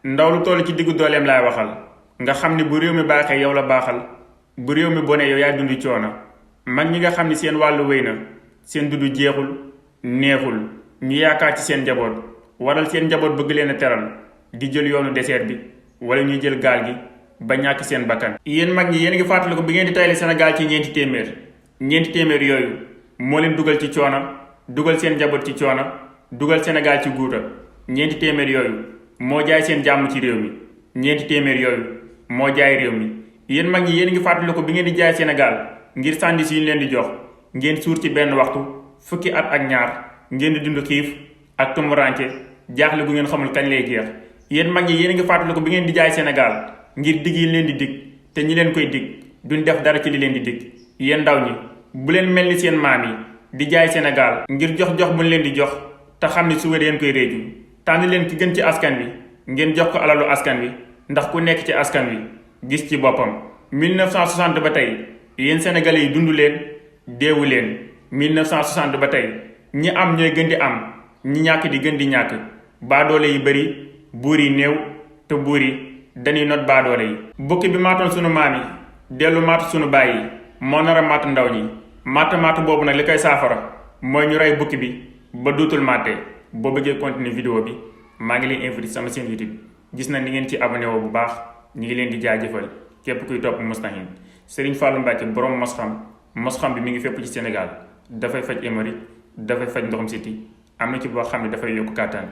ndaw lu toll ci diggu dooleem laay waxal nga xam ni bu réew mi baaxee yow la baaxal bu réew mi bonee yow yaa dund coono mag ñi nga xam ni seen wàllu wéy na seen dudd jeexul neexul ñu yaakaar ci seen njaboot waral seen njaboot bëgg leen a teral di jël yoonu désert bi wala ñuy jël gaal gi ba ñàkk seen bakkan. yéen mag ñi yéen ngi fàttaliku bi ngeen di tayle Sénégal ci ñeenti téeméer yooyu moo leen dugal ci coono dugal seen njaboot ci coono dugal Sénégal ci guuta ñeenti téeméer yooyu moo jaay seen jàmm ci réew mi ñeenti téeméer yooyu moo jaay réew mi. yéen mag ñi yéen ngi fàttaliku bi ngeen di jaay Sénégal ngir sànni si ñu leen di jox ngeen suur ci benn waxtu fukki at ak ñaar ngeen di dund xiif ak tumuranke jaaxle gu ngeen xamul kañ lay jeex. yéen mag ñi yéen ngi fàttaliku bi ngeen di jaay Sénégal ngir dig yi leen di dig te ñi leen koy dig duñ def dara ci li leen di dig. yéen ndaw ñi bu leen mel ni seen maam yi di jaay Sénégal ngir jox buñ leen di jox te xam ni suba yéen koy réeju. tànn leen ki gën ci askan wi ngeen jox ko alalu askan wi ndax ku nekk ci askan wi gis ci boppam. 1960 ba tey yéen sénégalais yi dund leen deewu leen 1960 ba tey ñi am ñooy gën di am ñi ñàkk di gën di ñàkk baadoole yi bëri buur yi néew te buur yi dañuy not baadoole yi. bukki bi maatoon sunu maam yi dellu maatu sunu baay yi moo nar a maatu ndaw ñi maatu boobu nag li koy saafara mooy ñu rey bukki bi ba duutul maate. boo bëggee continuer vidéo bi maa ngi leen invité sama chaîne YouTube gis na ni ngeen ci abonné woo bu baax ñu ngi leen di jaajëfal képp kuy topp Moustahine. Serigne Fallou Mbacke borom mos-xam bi mi ngi fépp ci Sénégal dafay faj hémorroïde dafay faj ndoxum siti am na ci boo xam ne dafay yokk kàttan